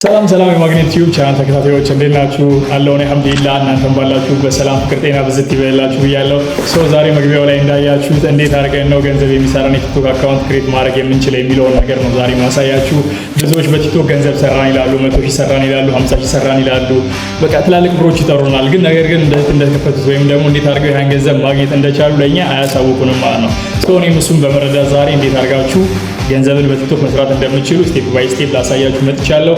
ሰላም ሰላም የማግኔት ቲዩብ ቻናል ተከታታዮች፣ እንዴት ናችሁ? አለሁ እኔ አልሐምዱሊላህ። እናንተም ባላችሁ በሰላም፣ ፍቅር፣ ጤና ብዝት ይበላችሁ ብያለሁ። So ዛሬ መግቢያው ላይ እንዳያችሁት እንዴት አድርገን ነው ገንዘብ የሚሰራን የቲክቶክ account create ማድረግ የምንችለው የሚለውን ነገር ነው ዛሬ ማሳያችሁ። ብዙዎች በቲክቶክ ገንዘብ ሰራን ይላሉ፣ 100,000 ሰራን ይላሉ፣ 50,000 ሰራን ይላሉ። በቃ ትላልቅ ብሮች ይጠሩናል። ግን ነገር ግን እንዴት እንደከፈቱት ወይም ደግሞ እንዴት አድርገው ያን ገንዘብ ማግኘት እንደቻሉ ለእኛ አያሳውቁንም ማለት ነው። So እኔም እሱን በመረዳት ዛሬ እንዴት አድርጋችሁ ገንዘብን በቲክቶክ መስራት እንደምትችሉ step by step ላሳያችሁ መጥቻለሁ።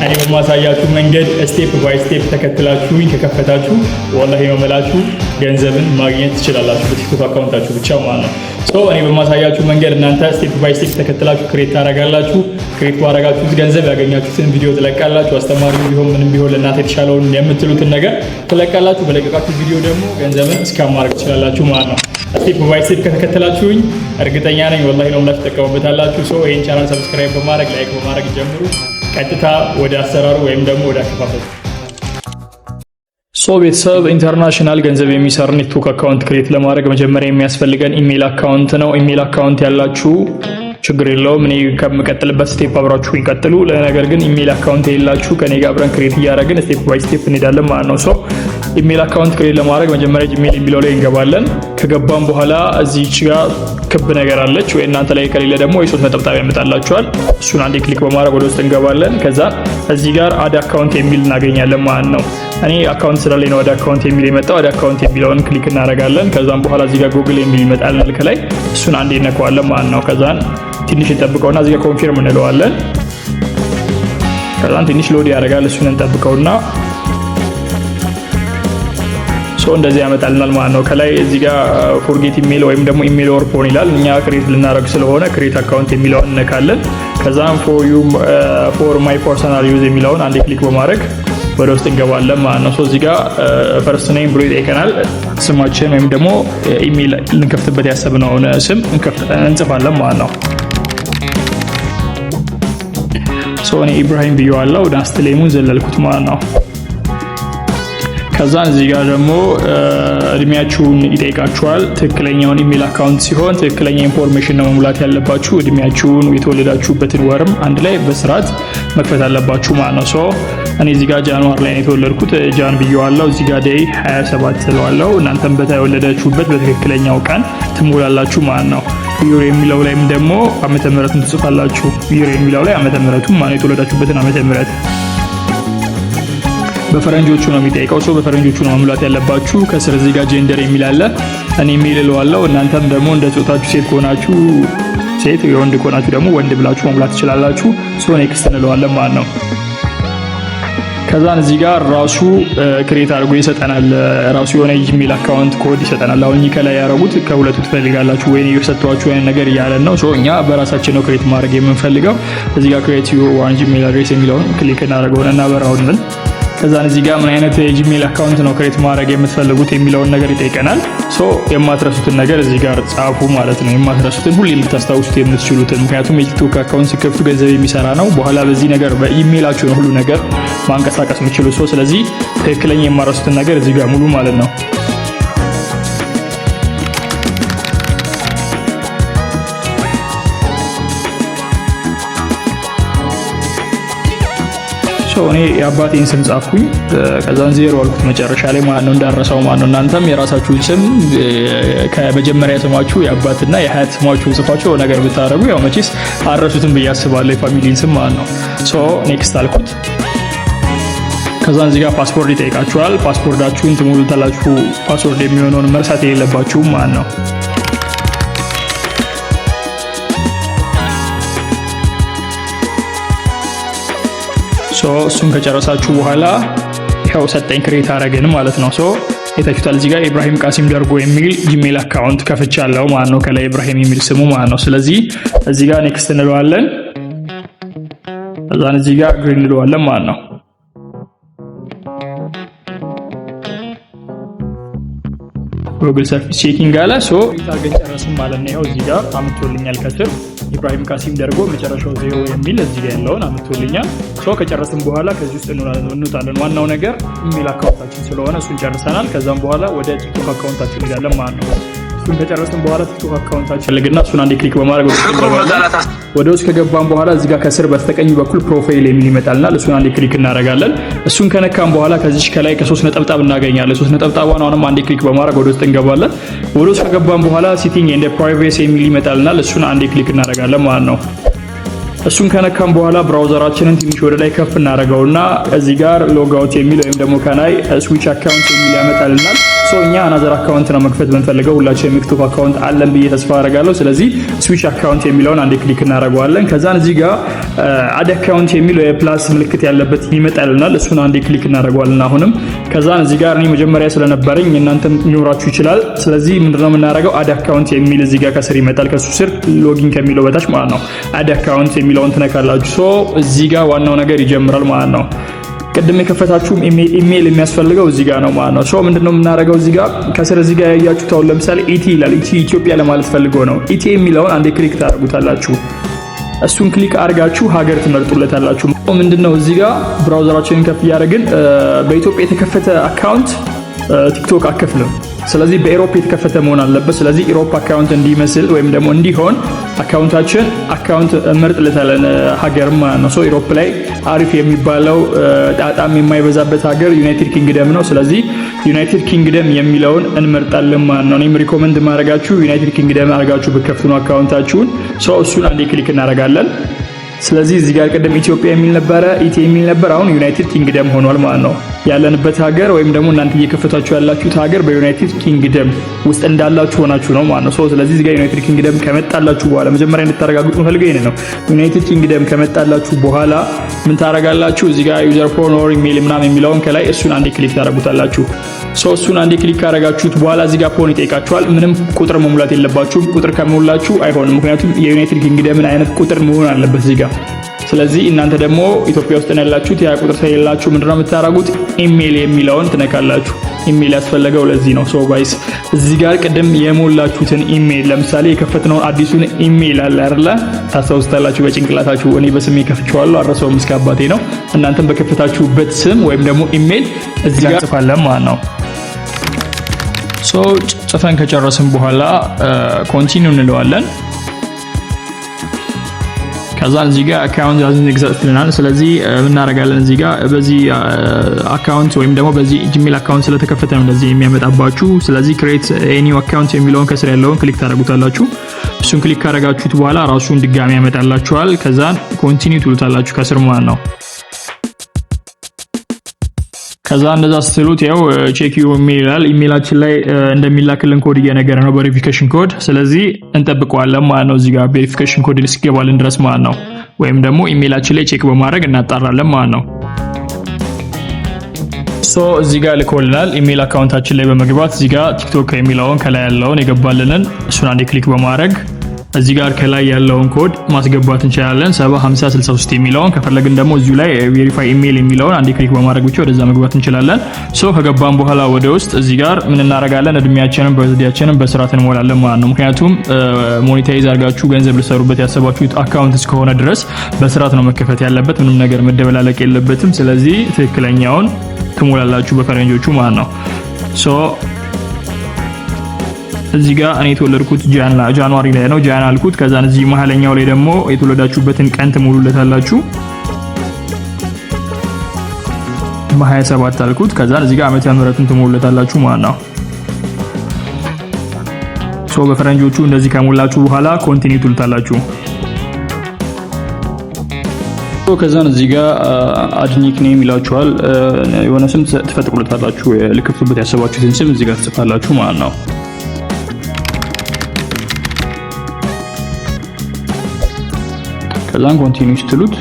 እኔ በማሳያችሁ መንገድ step by step ተከትላችሁኝ ከከፈታችሁ ወላሂ የምላችሁ ገንዘብን ማግኘት ትችላላችሁ በቲክቶክ account ኣችሁ ብቻ ማለት ነው። So እኔ በማሳያችሁ መንገድ እናንተ step by step ተከትላችሁ create ታደርጋላችሁ። Create ባደረጋችሁት ገንዘብ ያገኛችሁትን ቪዲዮ ትለቃላችሁ። አስተማሪ ቢሆን ምንም ቢሆን ለእናንተ የተሻለውን የምትሉትን ነገር ትለቃላችሁ። በለቀቃችሁ ቪዲዮ ደግሞ ገንዘብን scam ማድረግ ትችላላችሁ ማለት ነው። Step by step ከተከተላችሁኝ እርግጠኛ ነኝ ወላሂ ነው የምላችሁ ትጠቀሙበታላችሁ። So ይህን channel subscribe በማድረግ፣ like በማድረግ ጀምሩ። ቀጥታ ወደ አሰራሩ ወይም ደግሞ ወደ አከፋፈቱ። So ቤተሰብ፣ international ገንዘብ የሚሰራ ቲክቶክ account create ለማድረግ መጀመሪያ የሚያስፈልገን email account ነው። Email account ያላችሁ ችግር የለውም። እኔ ከምቀጥልበት step አብራችሁ ይቀጥሉ። ነገር ግን email account የሌላችሁ ከኔ ጋር አብረን create እያደረግን step by step እንሄዳለን ማለት ነው። So email account create ለማድረግ መጀመሪያ Gmail የሚለው ላይ እንገባለን። ከገባን በኋላ እዚች ጋር ክብ ነገር አለች ወይ እናንተ ላይ ከሌለ ደግሞ የሶስት ነጠብጣብ ያመጣላችኋል። እሱን አንዴ click በማድረግ ወደ ውስጥ እንገባለን። ከዛ እዚህ ጋር add account የሚል እናገኛለን ማለት ነው። እኔ account ስላለኝ ነው add account የሚል የመጣው። Add account የሚለውን click እናደርጋለን። ከዛም በኋላ እዚህ ጋር ጉግል የሚል ይመጣልናል ከላይ፣ እሱን አንዴ እነካዋለን ማለት ነው። ከዛን ትንሽ እንጠብቀውና እዚህ ጋር confirm እንለዋለን። ከዛን ትንሽ load ያደርጋል። እሱን እንጠብቀውና so እንደዚህ ያመጣልናል ማለት ነው። ከላይ እዚህ ጋር forget email ወይም ደግሞ email or phone ይላል። እኛ create ልናደርግ ስለሆነ create account የሚለውን እነካለን። ከዛም for my personal use የሚለውን አንዴ click በማድረግ ወደ ውስጥ እንገባለን ማለት ነው። So እዚህ ጋር first name ብሎ ይጠይቀናል። ስማችን ወይም ደግሞ ኢሜል ልንከፍትበት ያሰብነውን ስም እንጽፋለን ማለት ነው። So እኔ ኢብራሂም ብየዋለሁ። Last name ኡን ዘለልኩት ማለት ነው። ከዛ እዚህ ጋር ደግሞ እድሜያችሁን ይጠይቃችኋል። ትክክለኛውን email account ሲሆን ትክክለኛ information ነው መሙላት ያለባችሁ። እድሜያችሁን፣ የተወለዳችሁበትን ወርም አንድ ላይ በስርዓት መክፈት አለባችሁ ማለት ነው። So እኔ እዚህ ጋር January ላይ ነው የተወለድኩት፣ Jan ብየዋለሁ። እዚህ ጋር day 27 ትለዋለሁ። እናንተም በተወለዳችሁበት በትክክለኛው ቀን ትሞላላችሁ ማለት ነው። Year የሚለው ላይም ደግሞ ዓመተ ምሕረቱን ትጽፋላችሁ። Year የሚለው ላይ ዓመተ ምሕረቱን ማለት የተወለዳችሁበትን ዓመተ ምሕረት በፈረንጆቹ ነው የሚጠይቀው። So በፈረንጆቹ ነው መሙላት ያለባችሁ። ከስር እዚህ ጋር gender የሚል አለ። እኔ male እለዋለሁ። እናንተም ደግሞ እንደ ጾታችሁ ሴት ከሆናችሁ ሴት፣ የወንድ ከሆናችሁ ደግሞ ወንድ ብላችሁ መሙላት ትችላላችሁ። So next እንለዋለን ማለት ነው። ከዛን እዚህ ጋር ራሱ create አድርጎ ይሰጠናል። ራሱ የሆነ Gmail account code ይሰጠናል። አሁን ከላይ ያደረጉት ከሁለቱ ትፈልጋላችሁ ወይ የሰጧችሁ ወይ ነገር እያለን ነው። So እኛ በራሳችን ነው create ማድረግ የምንፈልገው። እዚህ ጋር create your own Gmail address የሚለውን click እናደርገውን እናበራውልን። ከዛን እዚህ ጋር ምን አይነት የ Gmail account ነው create ማድረግ የምትፈልጉት የሚለውን ነገር ይጠይቀናል። So የማትረሱትን ነገር እዚህ ጋር ጻፉ ማለት ነው። የማትረሱትን፣ ሁሌ የምታስታውሱት የምትችሉትን። ምክንያቱም የቲክቶክ account ሲከፍቱ ገንዘብ የሚሰራ ነው። በኋላ በዚህ ነገር በኢሜይላችሁ ነው ሁሉ ነገር ማንቀሳቀስ የምችሉ። So ስለዚህ ትክክለኛ የማትረሱትን ነገር እዚህ ጋር ሙሉ ማለት ነው። እኔ የአባቴን ስም ጻፍኩኝ። ከዛን ዜሮ አልኩት መጨረሻ ላይ ማለት ነው፣ እንዳረሳው ማለት ነው። እናንተም የራሳችሁን ስም ከመጀመሪያ ስማችሁ የአባትና የሀያት ስማችሁ ጽፋችሁ ነገር ብታደርጉ ያው መቼስ አረሱትም ብዬ አስባለሁ፣ የ family ን ስም ማለት ነው። So next አልኩት። ከዛን እዚህ ጋር password ይጠይቃችኋል። Password ኣችሁን ትሞሉታላችሁ። Password የሚሆነውን መርሳት የሌለባችሁም ማለት ነው። So እሱን ከጨረሳችሁ በኋላ ይኸው ሰጠኝ፣ create አረግን ማለት ነው። So የታችሁታል፣ እዚህ ጋር ኢብራሂም ቃሲም ደርጎ የሚል Gmail account ከፍቻለሁ ማለት ነው። ከላይ ኢብራሂም የሚል ስሙ ማለት ነው። ስለዚህ እዚህ ጋር next እንለዋለን። ከዛን እዚህ ጋር agree እንለዋለን ማለት ነው። Google service checking አለ። So አድርገን ጨረስን ማለት ነው። ይኸው እዚህ ጋር አምጥቶልኛል፣ ከስር ኢብራሂም ካሲም ደርጎ መጨረሻው ዜሮ የሚል እዚህ ጋር ያለውን አምጥቶልኛል። So ከጨረስን በኋላ ከዚህ ውስጥ እንወጣለን። ዋናው ነገር email account ኣችን ስለሆነ እሱን ጨርሰናል። ከዛም በኋላ ወደ ቲክቶክ account ኣችን እንሄዳለን ማለት ነው። እሱን ከጨረስን በኋላ ቲክቶክ account ኣችን ፈልግና እሱን አንዴ click በማድረግ ወደ ውስጥ ከገባን በኋላ እዚህ ጋር ከስር በስተቀኝ በኩል profile የሚል ይመጣልናል። እሱን አንዴ click እናደርጋለን። እሱን ከነካን በኋላ ከዚች ከላይ ከሶስት ነጠብጣብ እናገኛለን። ሶስት ነጠብጣቧን አሁንም አንዴ click በማድረግ ወደ ውስጥ እንገባለን። ወደ ውስጥ ከገባን በኋላ setting and privacy የሚል ይመጣልናል። እሱን አንዴ click እናደርጋለን ማለት ነው። እሱን ከነካን በኋላ browser ኣችንን ትንሽ ወደ ላይ ከፍ እናደርገውና እዚህ ጋር log out የሚል ወይም ደግሞ ከላይ switch account የሚል ያመጣልናል። So እኛ another account ነው መክፈት ብንፈልገው፣ ሁላችን የቲክቶክ account አለን ብዬ ተስፋ አደርጋለሁ። ስለዚህ switch account የሚለውን አንዴ click እናደርገዋለን። ከዛን እዚህ ጋር add account የሚል የ plus ምልክት ያለበት ይመጣልናል። እሱን አንዴ click እናደርገዋለን። አሁንም ከዛን እዚህ ጋር እኔ መጀመሪያ ስለነበረኝ እናንተም ሊኖራችሁ ይችላል። ስለዚህ ምንድነው የምናደርገው? Add account የሚል እዚህ ጋር ከስር ይመጣል። ከሱ ስር login ከሚለው በታች ማለት ነው። Add account የሚለውን ትነካላችሁ። So እዚህ ጋር ዋናው ነገር ይጀምራል ማለት ነው። ቅድም የከፈታችሁ ኢሜይል የሚያስፈልገው እዚህ ጋር ነው ማለት ነው። So ምንድነው የምናደርገው? እዚህ ጋር ከስር እዚህ ጋር ያያችሁት አሁን ለምሳሌ ET ይላል። ET ኢትዮጵያ ለማለት ፈልጎ ነው። ET የሚለውን አንዴ click ታደርጉታላችሁ። እሱን click አድርጋችሁ ሀገር ትመርጡለታላችሁ። ምንድነው እዚህ ጋር browser ኣችንን ከፍ እያደረግን በኢትዮጵያ የተከፈተ account ቲክቶክ አከፍልም። ስለዚህ በ Europe የተከፈተ መሆን አለበት። ስለዚህ Europe account እንዲመስል ወይም ደግሞ እንዲሆን account ኣችን account እንመርጥለታለን ሀገር ማለት ነው። So Europe ላይ አሪፍ የሚባለው ጣጣም የማይበዛበት ሀገር ዩናይትድ ኪንግደም ነው። ስለዚህ ዩናይትድ ኪንግደም የሚለውን እንመርጣለን ማለት ነው። እኔም recommend ማድረጋችሁ ዩናይትድ ኪንግደም አድርጋችሁ ብከፍቱ ነው account ኣችሁን። So እሱን አንዴ click እናደርጋለን። ስለዚህ እዚህ ጋር ቅድም ኢትዮጵያ የሚል ነበረ፣ ET የሚል ነበር። አሁን ዩናይትድ ኪንግደም ሆኗል ማለት ነው። ያለንበት ሀገር ወይም ደግሞ እናንተ እየከፈታችሁ ያላችሁት ሀገር በዩናይትድ ኪንግደም ውስጥ እንዳላችሁ ሆናችሁ ነው ማለት ነው። So ስለዚህ እዚህ ጋር ዩናይትድ ኪንግደም ከመጣላችሁ በኋላ መጀመሪያ እንድታረጋግጡ የምፈልገው ይሄን ነው። ዩናይትድ ኪንግደም ከመጣላችሁ በኋላ ምን ታረጋላችሁ? እዚህ ጋር user phone or email ምናምን የሚለውን ከላይ እሱን አንዴ click ታደርጉታላችሁ። So እሱን አንዴ click ካረጋችሁት በኋላ እዚህ ጋር phone ይጠይቃችኋል። ምንም ቁጥር መሙላት የለባችሁም። ቁጥር ከሞላችሁ አይሆንም። ምክንያቱም የዩናይትድ ኪንግደምን አይነት ቁጥር መሆን አለበት እዚህ ጋር። ስለዚህ እናንተ ደግሞ ኢትዮጵያ ውስጥ ነው ያላችሁት፣ ያ ቁጥር ስለሌላችሁ ምንድነው የምታደርጉት? ኢሜል የሚለውን ትነካላችሁ። ኢሜል ያስፈለገው ለዚህ ነው። So guys፣ እዚህ ጋር ቅድም የሞላችሁትን ኢሜል፣ ለምሳሌ የከፈትነውን አዲሱን ኢሜል አለ አይደለ? ታስታውሱታላችሁ በጭንቅላታችሁ። እኔ በስሜ ከፍቼዋለሁ፣ አልረሳውም እስከ አባቴ ነው። እናንተም በከፈታችሁበት ስም ወይም ደግሞ ኢሜል እዚህ ጋር ጽፋለን ማለት ነው። So ጽፈን ከጨረስን በኋላ continue እንለዋለን። ከዛ እዚህ ጋር account doesn't exist ይለናል። ስለዚህ ምን እናደርጋለን? እዚህ ጋር በዚህ account ወይም ደግሞ በዚህ ጂሜል account ስለተከፈተ ነው እንደዚህ የሚያመጣባችሁ። ስለዚህ create new account የሚለውን ከስር ያለውን click ታደርጉታላችሁ። እሱን click ካደረጋችሁት በኋላ ራሱን ድጋሚ ያመጣላችኋል። ከዛ continue ትሉታላችሁ ከስር ማለት ነው። ከዛ እንደዛ ስትሉት ያው check your email ይላል። ኢሜይላችን ላይ እንደሚላክልን ኮድ እየነገረ ነው፣ verification code። ስለዚህ እንጠብቀዋለን ማለት ነው፣ እዚህ ጋር verification code እስኪገባልን ድረስ ማለት ነው። ወይም ደግሞ ኢሜይላችን ላይ check በማድረግ እናጣራለን ማለት ነው። So እዚህ ጋር ልኮልናል። ኢሜይል account ኣችን ላይ በመግባት እዚህ ጋር ቲክቶክ የሚለውን ከላይ ያለውን የገባልንን እሱን አንዴ click በማድረግ እዚህ ጋር ከላይ ያለውን ኮድ ማስገባት እንችላለን። 7 50 63 የሚለውን ከፈለግን ደግሞ እዚሁ ላይ verify email የሚለውን አንዴ click በማድረግ ብቻ ወደዛ መግባት እንችላለን። So ከገባን በኋላ ወደ ውስጥ እዚህ ጋር ምን እናደርጋለን? እድሜያችንን birthday ያችንን በስርዓት እንሞላለን ማለት ነው። ምክንያቱም monetize አድርጋችሁ ገንዘብ ልሰሩበት ያሰባችሁት account እስከሆነ ድረስ በስርዓት ነው መከፈት ያለበት። ምንም ነገር መደበላለቅ የለበትም። ስለዚህ ትክክለኛውን ትሞላላችሁ በፈረንጆቹ ማለት ነው። So እዚህ ጋር እኔ የተወለድኩት January ላይ ነው፣ Jan አልኩት። ከዛን እዚህ መሀለኛው ላይ ደግሞ የተወለዳችሁበትን ቀን ትሞሉለታላችሁ። በ27 አልኩት። ከዛን እዚህ ጋር ዓመተ ምህረቱን ትሞሉለታላችሁ ማለት ነው። So በፈረንጆቹ እንደዚህ ከሞላችሁ በኋላ continue ትሉታላችሁ። ከዛን እዚህ ጋር add nickname ይላችኋል። የሆነ ስም ትፈጥሩለታላችሁ። ልከፍቱበት ያሰባችሁትን ስም እዚህ ጋር ትጽፋላችሁ ማለት ነው። ከዛን continue ስትሉት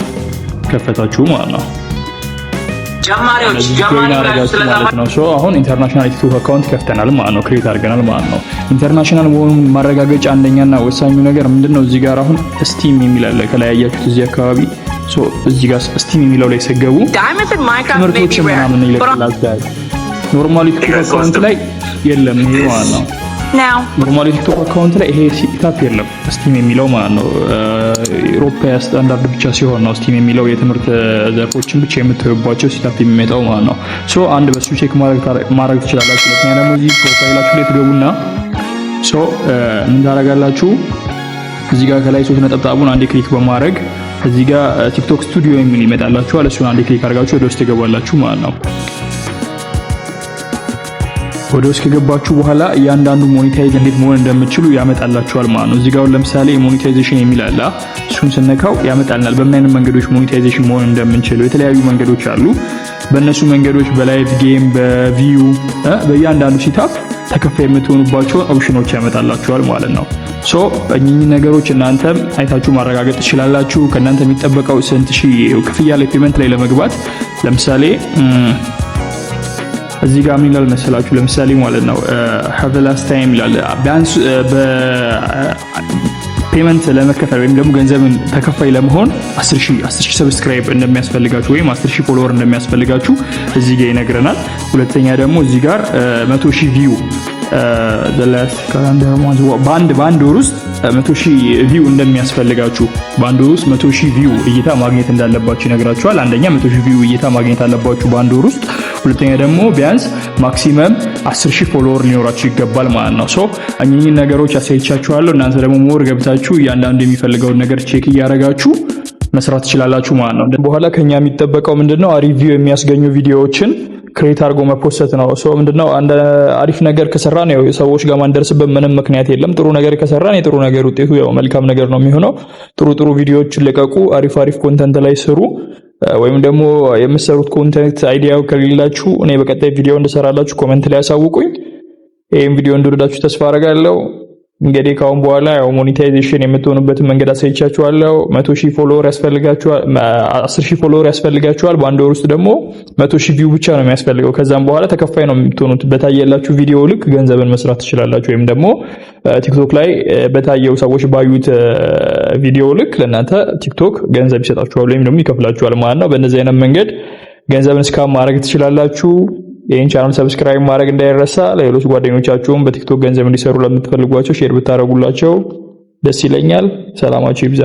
ከፈታችሁ ማለት ነው። ጀማሪዎች ጀማሪ ማለት ነው። So አሁን international ቲክቶክ account ከፍተናል ማለት ነው። Create አድርገናል ማለት ነው። International መሆኑን ማረጋገጫ አንደኛና ወሳኙ ነገር ምንድነው? እዚህ ጋር አሁን STEM የሚል አለ ከላይ ያያችሁት እዚህ አካባቢ። So እዚህ ጋር STEM የሚለው ላይ ስትገቡ ትምህርቶችን ምናምን ይለቅላችኋል። Normally ቲክቶክ account ላይ የለም ይሄ ማለት ነው። Normally ቲክቶክ account ላይ ይሄ setup የለም STEM የሚለው ማለት ነው። ኢሮፓ ስታንዳርድ ብቻ ሲሆን ነው STEM የሚለው የትምህርት ዘርፎችን ብቻ የምታዩባቸው setup የሚመጣው ማለት ነው። So አንድ በሱ check ማድረግ ትችላላችሁ። ሁለተኛ ደግሞ እዚህ profile ኣችሁ ላይ ትገቡና So ምን ታደርጋላችሁ? እዚህ ጋር ከላይ ሶስት ነጠብጣቡን አንዴ click በማድረግ እዚህ ጋር TikTok Studio የሚል ይመጣላችኋል። እሱን አንዴ click አድርጋችሁ ወደ ውስጥ ትገባላችሁ ማለት ነው። ወደ ውስጥ ከገባችሁ በኋላ እያንዳንዱ monetize እንዴት መሆን እንደምትችሉ ያመጣላችኋል ማለት ነው። እዚህ ጋር ለምሳሌ monetization የሚል አለ። እሱን ስነካው ያመጣልናል በምን አይነት መንገዶች monetization መሆን እንደምንችል። የተለያዩ መንገዶች አሉ። በእነሱ መንገዶች በ live game፣ በ view፣ በእያንዳንዱ setup ተከፋይ የምትሆኑባቸውን option ኖች ያመጣላችኋል ማለት ነው። So እኚህ ነገሮች እናንተም አይታችሁ ማረጋገጥ ትችላላችሁ። ከእናንተ የሚጠበቀው ስንት ሺህ ክፍያ ላይ payment ላይ ለመግባት ለምሳሌ እዚህ ጋር ምን ይላል መሰላችሁ? ለምሳሌ ማለት ነው have last time ይላል። ቢያንስ በ payment ለመከፈል ወይም ደግሞ ገንዘብን ተከፋይ ለመሆን 10 ሺህ subscribe እንደሚያስፈልጋችሁ ወይም 10 ሺህ follower እንደሚያስፈልጋችሁ እዚህ ጋር ይነግረናል። ሁለተኛ ደግሞ እዚህ ጋር 100,000 view በአንድ ወር ውስጥ 100,000 view እንደሚያስፈልጋችሁ፣ በአንድ ወር ውስጥ 100,000 view እይታ ማግኘት እንዳለባችሁ ይነግራችኋል። አንደኛ 100,000 view እይታ ማግኘት አለባችሁ በአንድ ወር ውስጥ። ሁለተኛ ደግሞ ቢያንስ maximum 10,000 follower ሊኖራችሁ ይገባል ማለት ነው። So እኚህን ነገሮች አሳይቻችኋለሁ። እናንተ ደግሞ more ገብታችሁ እያንዳንዱ የሚፈልገውን ነገር check እያደረጋችሁ መስራት ትችላላችሁ ማለት ነው። በኋላ ከኛ የሚጠበቀው ምንድነው? አሪፍ view የሚያስገኙ ቪዲዮዎችን create አድርጎ መፖሰት ነው። So ምንድነው፣ አንድ አሪፍ ነገር ከሰራን ያው ሰዎች ጋር ማንደርስበት ምንም ምክንያት የለም። ጥሩ ነገር ከሰራን የጥሩ ነገር ውጤቱ ያው መልካም ነገር ነው የሚሆነው። ጥሩ ጥሩ ቪዲዮዎችን ልቀቁ፣ አሪፍ አሪፍ content ላይ ስሩ። ወይም ደግሞ የምትሰሩት content idea ው ከሌላችሁ እኔ በቀጣይ ቪዲዮ እንድሰራላችሁ comment ላይ ያሳውቁኝ። ይህም ቪዲዮ እንደወደዳችሁ ተስፋ አደርጋለሁ። እንግዲህ ካሁን በኋላ ያው monetization የምትሆኑበትን መንገድ አሳይቻችኋለሁ። 100,000 follower ያስፈልጋችኋል፣ 10,000 follower ያስፈልጋችኋል። በአንድ ወር ውስጥ ደግሞ 100,000 view ብቻ ነው የሚያስፈልገው። ከዛም በኋላ ተከፋይ ነው የምትሆኑት። በታየላችሁ ቪዲዮ ልክ ገንዘብን መስራት ትችላላችሁ። ወይም ደግሞ ቲክቶክ ላይ በታየው፣ ሰዎች ባዩት ቪዲዮ ልክ ለእናንተ ቲክቶክ ገንዘብ ይሰጣችኋል ወይም ደግሞ ይከፍላችኋል ማለት ነው። በእነዚህ አይነት መንገድ ገንዘብን scam ማድረግ ትችላላችሁ። ይህን channel subscribe ማድረግ እንዳይረሳ። ለሌሎች ጓደኞቻችሁም በቲክቶክ ገንዘብ እንዲሰሩ ለምትፈልጓቸው share ብታደርጉላቸው ደስ ይለኛል። ሰላማችሁ ይብዛ።